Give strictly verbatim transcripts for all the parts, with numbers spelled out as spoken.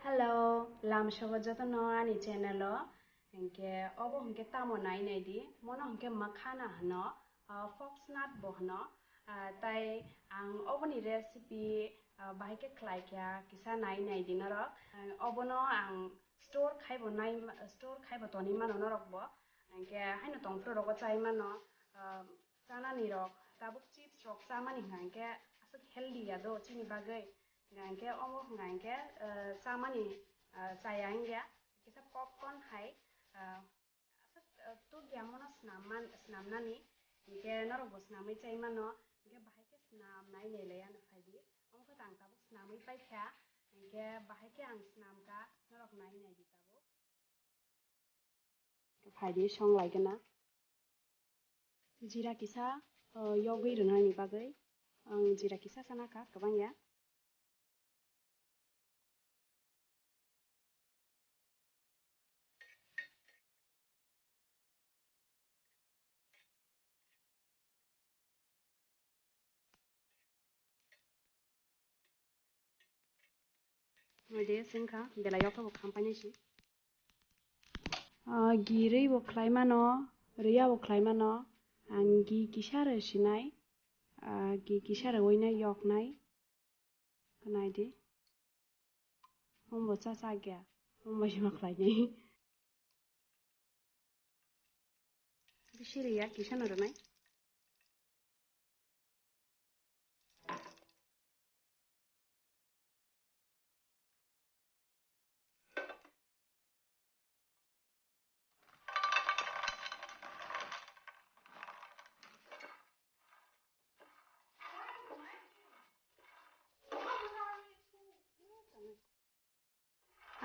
Hello, lamsogo jotono ani channel o. Hinkhe obo hinkhe tamo nai nai di, mono hinkhe makhana hwno, ah, fox nut bo hwno, ah, tai ang oboni recipe, ah, bahai khe khlai kha kisa nai nai di norok. Ah, obono ang store khai bo nai, store khai bo tonwi mano norok bo. Hinkhe haino tongphuru rogo chai mano, ah, chanani rok, tabuk chips rok chamani hwnkha hinkhe aswk healthy ya do chini bagwi. Hwnkha hinkhe omo hwnkha hinkhe, eh, chamani, eh, chaya hinkhe kisa popcorn hai, eh, aswk, eh, tuk ya mono snam man, snam nani. Hinkhe norok bo snamwi chai mano. Hinkhe bahai khe snam nai nai lai ano phai di. Omo khe ang tabuk snamwi pai kha. Hinkhe bahai khe ang snam kha, norok nai nai di tabuk. Phai di, song lai gana. Jira kisa, o, yogwi rwnani bagwi ang jira kisa sana kha, kwbang ya. Mode sengkha belai yokhe bo khampainai si. Ah, gi rwi bo khlai mano, rwya bo khlai mano. Ang gi kisa rw sinai, ah, gi kisa rwui nai yoknai. Khnai di. Hum bo cha cha gya. Hum bo sima khlai nai. Bisi rwya kisa no rwnai.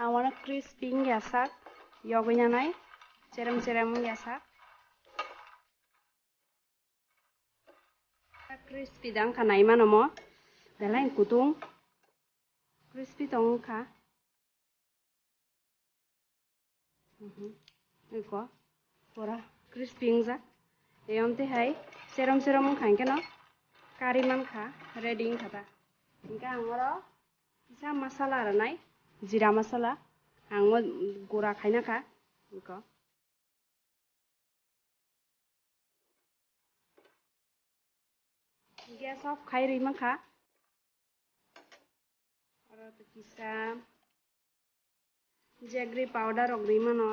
Ang uano crispy wngya sak, yogwi nanai, cherem cherem wngya sak. Crispy da wngkha nai mano mo, belai kutung crispy tong wngkha. Mhm. Iko pura crispy wngjak. Eyom twi hai serom serom wngkha hinkhe no kari mankha, ready wngkha ta. Hinkhe ang oro kisa masala rwnai, jira masala ang o gura khaina kha. Iko gas off khai rwi mankha. Oro to kisa jaggery powder rok rwi mano.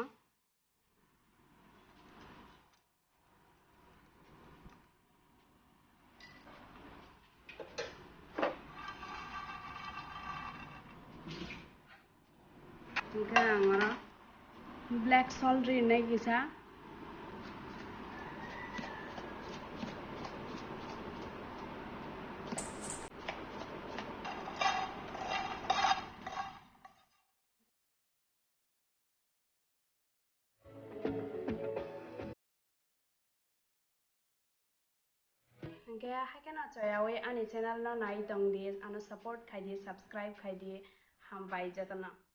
Hingke ang oro black salt rinai kisa. Hingke haikeno choyawi ani channel no nai tong di, ano support khai di, subscribe khai di, hambai jotono.